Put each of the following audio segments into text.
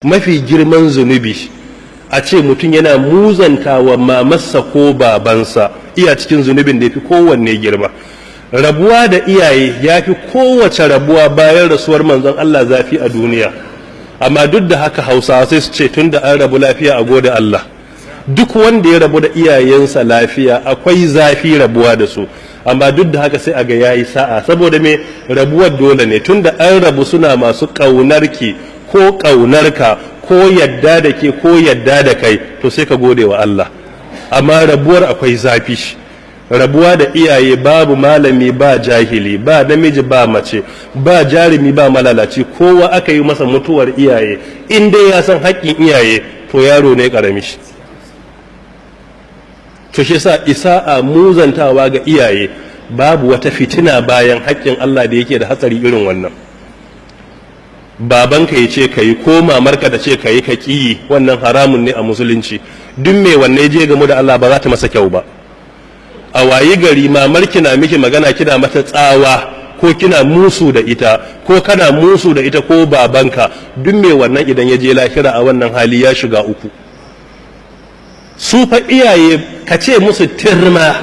Mafi girman zunubi a ce mutum yana muzanta wa mamarsa ko babansa, iya cikin zunubin da ya fi kowanne girma. Rabuwa da iyaye ya fi kowace rabuwa bayan rasuwar Manzon Allah zafi a duniya. Amma duk da haka, Hausawa sai su ce tun da an rabu lafiya a gode Allah. Duk wanda ya rabu da iyayensa lafiya, akwai zafi rabuwa da su, amma duk da haka sai a ga yayi sa'a. Saboda me? Rabuwar dole ne. Tun da an rabu suna masu ƙaunarki ko ƙaunarka, ko yadda da ke ko yadda da kai, to sai ka gode wa Allah. Amma rabuwar akwai zafi. Rabuwa da iyaye, babu malami ba jahili, ba namiji ba mace, ba jarumi ba malalaci, kowa aka yi masa mutuwar iyaye, in dai ya san haƙƙin iyaye, to yaro ne ƙarami. To shi yasa isa'a, muzantawa ga iyaye, babu wata fitina bayan haƙƙin Allah da yake da hatsari irin wannan. Babanka ya ce ka yi, ko mamarka da ce ka yi, ka ƙi, wannan haramun ne a Musulunci. Duk mai wanne je gamu da Allah, ba za ta masa kyau ba. A wayi gari mamarki na miki magana, kina mata tsawa, ko kina musu da ita, ko kana musu da ita, ko babanka, duk mai wannan idan ya je lahira a wannan hali, ya shiga uku. Su fa iyaye, ka ce musu tirma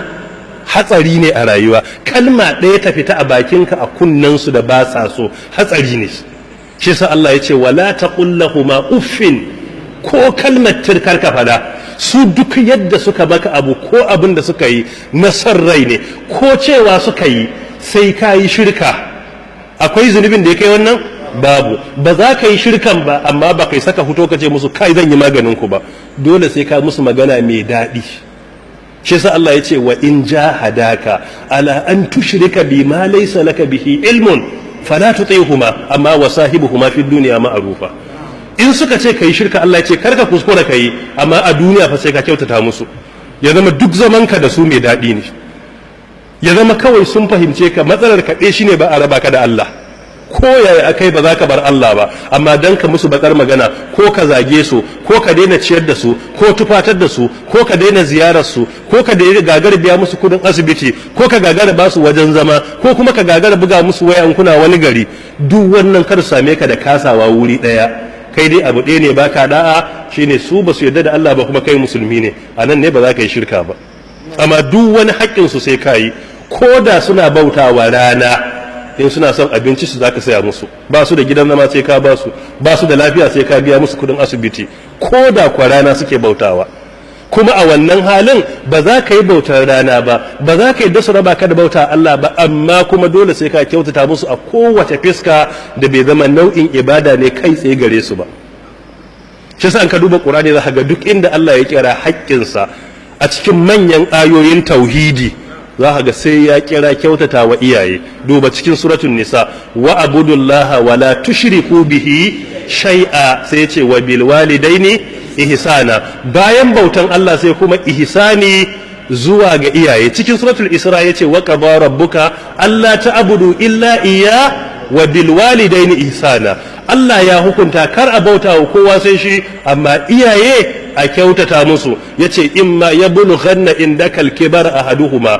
hatsari ne a rayuwa. Kalma ɗaya ta fita a bakinka a kunnensu da ba sa so, hatsari ne. Shi sa Allah ya ce: "Wala taqul lahumu uffin." Ko kalmar tir kar ka fada. Su duk yadda suka baka abu, ko abin da suka yi na son rai ne, ko cewa suka yi sai ka yi shirka, akwai zunubin da ya kai wannan? Babu. Ba za ka yi shirkan ba, amma ba kai saka fito ka ce musu kai zan yi maganin ku ba. Dole sai ka musu magana mai daɗi. Shi sa Allah ya ce: "Wa in jahadaka ala an tushrika bi ma laysa laka bihi ilmun fala tuti'huma, amma wa sahibuhuma fid dunya ma'rufa." In suka ce kai shirka, Allah ya ce karka kuskura kai, amma a duniya fa sai ka kyautata musu. Ya zama duk zaman ka da su mai daɗi ne, ya zama kawai sun fahimce ka. Matsalar ka shi ne ba a raba ka da Allah. Ko yaya akai, ba za ka bar Allah ba. Amma dan ka musu bakar magana, ko ka zage su, ko ka daina ciyar da su, ko tufatar da su, ko ka daina ziyarar su, ko ka daina gagara biya musu kudin asibiti, ko ka gagara ba su wajen zama, ko kuma ka gagara buga musu waya in kuna wani gari, duk wannan kar same ka da kasawa wuri daya. Kai dai abu ɗaya ne baka da'a, shine su ba su yarda da Allah ba, kuma kai musulmi ne. A nan ne ba za ka yi shirka ba. Amma duk wani haƙƙin su sai ka yi. Ko da suna bautawa rana, in suna son abinci su zaka saya musu. Ba su da gidan zama, sai ka ba su. Ba su da lafiya, sai ka biya musu kudin asibiti, ko da kwa rana suke bautawa. Kuma a wannan halin ba za ka yi bautar rana ba, ba za ka yi da su raba ka da bauta Allah ba, amma kuma dole sai ka kyautata musu a kowace fiska da bai zama nau'in ibada ne kai tsaye gare su ba. Shi yasa an ka duba Qur'ani, za ka ga duk inda Allah ya kira haƙƙinsa a cikin manyan ayoyin tauhidi, za ka ga sai ya kira kyautata wa iyaye. Duba cikin Suratul Nisa: "Wa abudullaha wa la tushriku bihi shay'a." Sai ce: "Wa bil walidaini ihsana." Bayan bautan Allah, sai kuma ihsani zuwa ga iyaye. Cikin Suratul Isra yace: "Wa qada rabbuka alla ta'budu illa iyya wa bil walidaini ihsana." Allah ya hukunta kar a bauta wa kowa sai shi, amma iyaye a kyautata musu. Yace: "Imma yablughanna indakal kibar ahaduhuma